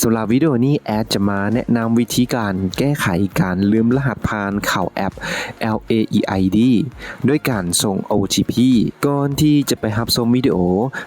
ສຳລັບວິດີໂອນີ້ ແອດຈະມາແນະນຳວິທີການແກ້ໄຂການລືມລະຫັດຜ່ານເຂົ້າແອັບ ແອລ ເອ ອີ ໄອ ດີ ດ້ວຍການສົ່ງ ໂອ ທີ ພີ. ກ່ອນທີ່ຈະໄປຮັບຊົມວິດີໂອ,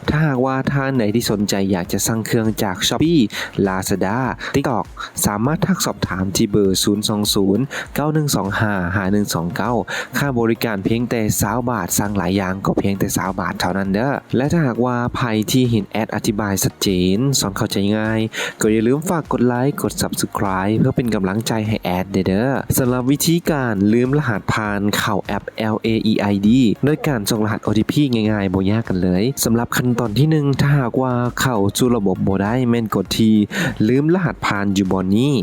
ຖ້າຫາກວ່າທ່ານໃດທີ່ສົນໃຈຢາກຈະສັ່ງເຄື່ອງຈາກ Shopee, Lazada, TikTok ສາມາດທັກສອບຖາມທີ່ເບີ ສູນສອງສູນ ເກົ້າໜຶ່ງສອງຫ້າ ຫ້າໜຶ່ງສອງເກົ້າ. ຄ່າບໍລິການພຽງແຕ່ຊາວບາດ, ສັ່ງຫຼາຍຢ່າງກໍພຽງແຕ່ຊາວບາດເທົ່ານັ້ນເດີ້. ແລະ ຖ້າຫາກວ່າໃຜທີ່ເຫັນແອດອະທິບາຍຊັດເຈນ, ສອນເຂົ້າໃຈງ່າຍ, ກໍຢ່າລືມຝາກກົດໄລ, ກົດ Subscribe ເພື່ອເປັນກຳລັງໃຈໃຫ້ແອດແດ່ເດີ້. ສຳລັບວິທີການລືມລະຫັດຜ່ານເຂົ້າແອັບ ແອລ ເອ ອີ ໄອ ດີ ໂດຍການສົ່ງລະຫັດ ໂອ ທີ ພີ ງ່າຍໆ ບໍ່ຍາກກັນເລີຍ. ສຳລັບຂັ້ນຕອນທີໜຶ່ງ ຖ້າຫາກວ່າເຂົ້າສູ່ລະບົບບໍ່ໄດ້, ແມ່ນກົດທີ່ລືມລະຫັດຜ່ານຢູ່ບ່ອນນີ້.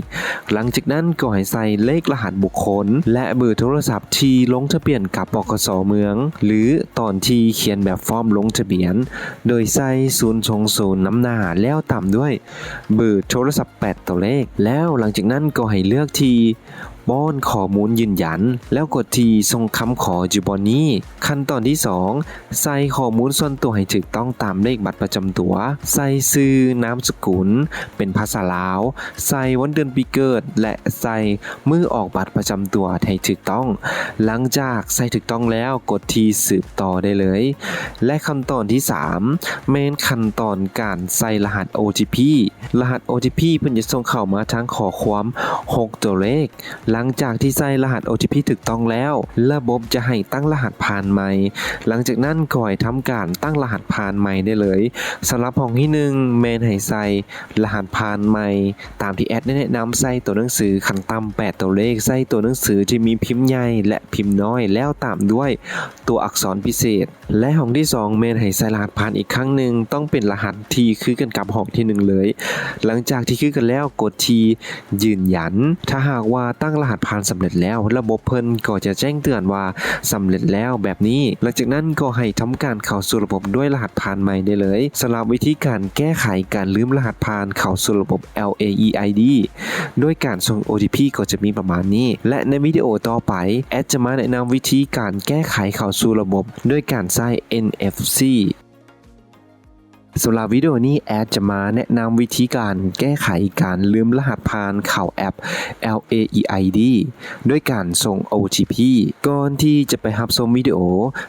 ຫຼັງຈາກນັ້ນກໍໃຫ້ໃສ່ເລກລະຫັດບຸກຄົນ ແລະ ເບີໂທລະສັບທີ່ລົງທະບຽນກັບ ປກສ ເມືອງ ຫຼື ຕອນທີ່ຂຽນແບບຟອມລົງທະບຽນ ໂດຍໃສ່ ສູນສອງສູນ ນຳໜ້າ ແລ້ວຕາມດ້ວຍເບີໂທລະສັບແປດຕົວເລກ. ແລ້ວຫຼັງຈາກນັ້ນກໍໃຫ້ເລືອກທີ່ປ້ອນຂໍ້ມູນຢືນຢັນ ແລ້ວກົດທີ່ສົ່ງຄຳຂໍຢູ່ບ່ອນນີ້. ຂັ້ນຕອນທີສອງ ໃສ່ຂໍ້ມູນສ່ວນຕົວໃຫ້ຖືກຕ້ອງຕາມເລກບັດປະຈຳຕົວ, ໃສ່ຊື່ນາມສະກຸນເປັນພາສາລາວ, ໃສ່ວັນເດືອນປີເກີດ ແລະ ໃສ່ມື້ອອກບັດປະຈຳຕົວໃຫ້ຖືກຕ້ອງ. ຫຼັງຈາກໃສ່ຖືກຕ້ອງແລ້ວ, ກົດທີ່ສືບຕໍ່ໄດ້ເລີຍ. ແລະ ຂັ້ນຕອນທີສາມ ແມ່ນຂັ້ນຕອນການໃສ່ລະຫັດ ໂອ ທີ ພີ. ລະຫັດ ໂອ ທີ ພີ ເພິ່ນຈະສົ່ງເຂົ້າມາທາງຂໍ້ຄວາມຫົກຕົວເລກ. ຫຼັງຈາກທີ່ໃສ່ລະຫັດ ໂອ ທີ ພີ ຖືກຕ້ອງແລ້ວ, ລະບົບຈະໃຫ້ຕັ້ງລະຫັດຜ່ານໃໝ່. ຫຼັງຈາກນັ້ນກໍໃຫ້ທຳການຕັ້ງລະຫັດຜ່ານໃໝ່ໄດ້ເລີຍ. ສຳລັບຫ້ອງທີໜຶ່ງ ແມ່ນໃຫ້ໃສ່ລະຫັດຜ່ານໃໝ່ຕາມທີ່ແອດໄດ້ແນະນຳ, ໃສ່ຕົວໜັງສືຂັ້ນຕ່ຳແປດຕົວເລກ, ໃສ່ຕົວໜັງສືທີ່ມີພິມໃຫຍ່ ແລະ ພິມນ້ອຍ ແລ້ວຕາມດ້ວຍຕົວອັກສອນພິເສດ. ແລະ ຫ້ອງທີສອງ ແມ່ນໃຫ້ໃສ່ລະຫັດຜ່ານອີກຄັ້ງໜຶ່ງ, ຕ້ອງເປັນລະຫັດທີ່ຄືກັນກັບຫ້ອງທີໜຶ່ງເລີຍ. ຫຼັງຈາກທີ່ຄືກັນແລ້ວ, ກົດທີ່ຢືນຢັນ. ຖ້າຫາກວ່າຕັ້ງລະຫັດຜ່ານສຳເລັດແລ້ວ, ລະບົບເພິ່ນກໍຈະແຈ້ງເຕືອນວ່າສຳເລັດແລ້ວແບບນີ້. ຫຼັງຈາກນັ້ນກໍໃຫ້ທຳການເຂົ້າສູ່ລະບົບດ້ວຍລະຫັດຜ່ານໃໝ່ໄດ້ເລີຍ. ສຳລັບວິທີການແກ້ໄຂການລືມລະຫັດຜ່ານເຂົ້າສູ່ລະບົບ ແອລ ເອ ອີ ໄອ ດີ ດ້ວຍການສົ່ງ ໂອ ທີ ພີ ກໍຈະມີປະມານນີ້ ແລະ ໃນວິດີໂອຕໍ່ໄປ ແອດຈະມາແນະນຳວິທີການແກ້ໄຂເຂົ້າສູ່ລະບົບດ້ວຍການໃຊ້ ເອັນ ເອັຟ ຊີ. ສຳລັບວິດີໂອນີ້ ແອດຈະມາແນະນຳວິທີການແກ້ໄຂການລືມລະຫັດຜ່ານເຂົ້າແອັບ ແອລ ເອ ອີ ໄອ ດີ ດ້ວຍການສົ່ງ ໂອ ທີ ພີ. ກ່ອນທີ່ຈະໄປຮັບຊົມວິດີໂອ,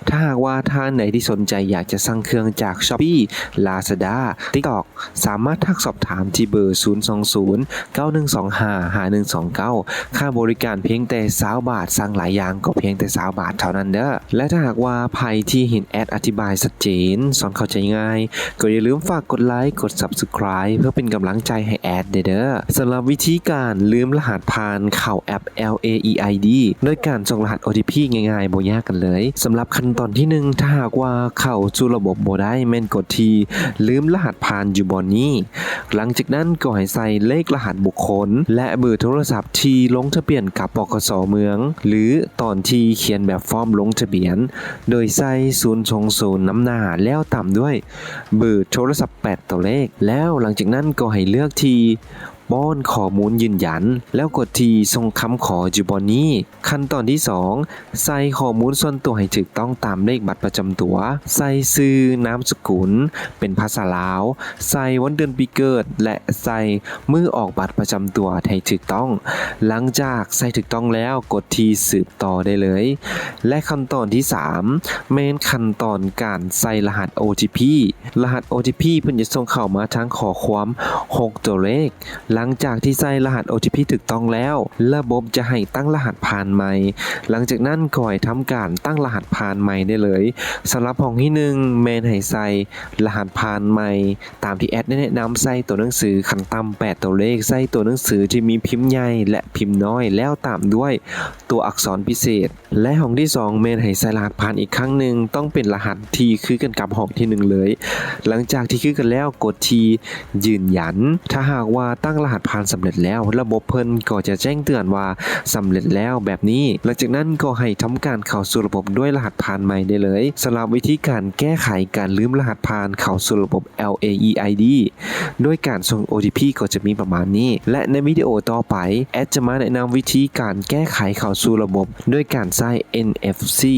ຖ້າຫາກວ່າທ່ານໃດທີ່ສົນໃຈຢາກຈະສັ່ງເຄື່ອງຈາກ Shopee, Lazada, TikTok ສາມາດທັກສອບຖາມທີ່ເບີ ສູນສອງສູນ ເກົ້າໜຶ່ງສອງຫ້າ ຫ້າໜຶ່ງສອງເກົ້າ. ຄ່າບໍລິການພຽງແຕ່ຊາວບາດ, ສັ່ງຫຼາຍຢ່າງກໍພຽງແຕ່ຊາວບາດເທົ່ານັ້ນເດີ້. ແລະ ຖ້າຫາກວ່າໃຜທີ່ເຫັນແອດອະທິບາຍຊັດເຈນ, ສອນເຂົ້າໃຈງ່າຍ, ກໍຢ່າລືມຝາກກົດໄລ, ກົດ Subscribe ເພື່ອເປັນກຳລັງໃຈໃຫ້ແອດແດ່ເດີ້. ສຳລັບວິທີການລືມລະຫັດຜ່ານເຂົ້າແອັບ ແອລ ເອ ອີ ໄອ ດີ ໂດຍການສົ່ງລະຫັດ ໂອ ທີ ພີ ງ່າຍໆ ບໍ່ຍາກກັນເລີຍ. ສຳລັບຂັ້ນຕອນທີໜຶ່ງ ຖ້າຫາກວ່າເຂົ້າສູ່ລະບົບບໍ່ໄດ້, ແມ່ນກົດທີ່ລືມລະຫັດຜ່ານຢູ່ບ່ອນນີ້. ຫຼັງຈາກນັ້ນກໍໃຫ້ໃສ່ເລກລະຫັດບຸກຄົນ ແລະ ເບີໂທລະສັບທີ່ລົງທະບຽນກັບ ປກສ ເມືອງ ຫຼື ຕອນທີ່ຂຽນແບບຟອມລົງທະບຽນ ໂດຍໃສ່ ສູນສອງສູນ ນຳໜ້າ ແລ້ວຕາມດ້ວຍເບີໂທລະສັບແປດຕົວເລກ. ແລ້ວຫຼັງຈາກນັ້ນກໍໃຫ້ເລືອກທີ່ປ້ອນຂໍ້ມູນຢືນຢັນ ແລ້ວກົດທີ່ສົ່ງຄຳຂໍຢູ່ບ່ອນນີ້. ຂັ້ນຕອນທີສອງ ໃສ່ຂໍ້ມູນສ່ວນຕົວໃຫ້ຖືກຕ້ອງຕາມເລກບັດປະຈຳຕົວ, ໃສ່ຊື່ນາມສະກຸນເປັນພາສາລາວ, ໃສ່ວັນເດືອນປີເກີດ ແລະ ໃສ່ມື້ອອກບັດປະຈຳຕົວໃຫ້ຖືກຕ້ອງ. ຫຼັງຈາກໃສ່ຖືກຕ້ອງແລ້ວ, ກົດທີ່ສືບຕໍ່ໄດ້ເລີຍ. ແລະ ຂັ້ນຕອນທີສາມ ແມ່ນຂັ້ນຕອນການໃສ່ລະຫັດ ໂອ ທີ ພີ. ລະຫັດ ໂອ ທີ ພີ ເພິ່ນຈະສົ່ງເຂົ້າມາທາງຂໍ້ຄວາມຫົກຕົວເລກ. ຫຼັງຈາກທີ່ໃສ່ລະຫັດ ໂອ ທີ ພີ ຖືກຕ້ອງແລ້ວ, ລະບົບຈະໃຫ້ຕັ້ງລະຫັດຜ່ານໃໝ່. ຫຼັງຈາກນັ້ນກໍໃຫ້ທຳການຕັ້ງລະຫັດຜ່ານໃໝ່ໄດ້ເລີຍ. ສຳລັບຫ້ອງທີໜຶ່ງ ແມ່ນໃຫ້ໃສ່ລະຫັດຜ່ານໃໝ່ຕາມທີ່ແອດໄດ້ແນະນຳ, ໃສ່ຕົວໜັງສືຂັ້ນຕ່ຳແປດຕົວເລກ, ໃສ່ຕົວໜັງສືທີ່ມີພິມໃຫຍ່ ແລະ ພິມນ້ອຍ ແລ້ວຕາມດ້ວຍຕົວອັກສອນພິເສດ. ແລະ ຫ້ອງທີສອງ ແມ່ນໃຫ້ໃສ່ລະຫັດຜ່ານອີກຄັ້ງໜຶ່ງ, ຕ້ອງເປັນລະຫັດທີ່ຄືກັນກັບຫ້ອງທີໜຶ່ງເລີຍ. ຫຼັງຈາກທີ່ຄືກັນແລ້ວ, ກົດທີ່ຢືນຢັນ. ຖ້າຫາກວ່າຕັ້ງລະຫັດຜ່ານສຳເລັດແລ້ວ, ລະບົບເພິ່ນກໍຈະແຈ້ງເຕືອນວ່າສຳເລັດແລ້ວແບບນີ້. ຫຼັງຈາກນັ້ນກໍໃຫ້ທຳການເຂົ້າສູ່ລະບົບດ້ວຍລະຫັດຜ່ານໃໝ່ໄດ້ເລີຍ. ສຳລັບວິທີການແກ້ໄຂການລືມລະຫັດຜ່ານເຂົ້າສູ່ລະບົບ ແອລ ເອ ອີ ໄອ ດີ ດ້ວຍການສົ່ງ ໂອ ທີ ພີ ກໍຈະມີປະມານນີ້ ແລະ ໃນວິດີໂອຕໍ່ໄປ ແອດຈະມາແນະນຳວິທີການແກ້ໄຂເຂົ້າສູ່ລະບົບດ້ວຍການໃຊ້ ເອັນ ເອັຟ ຊີ.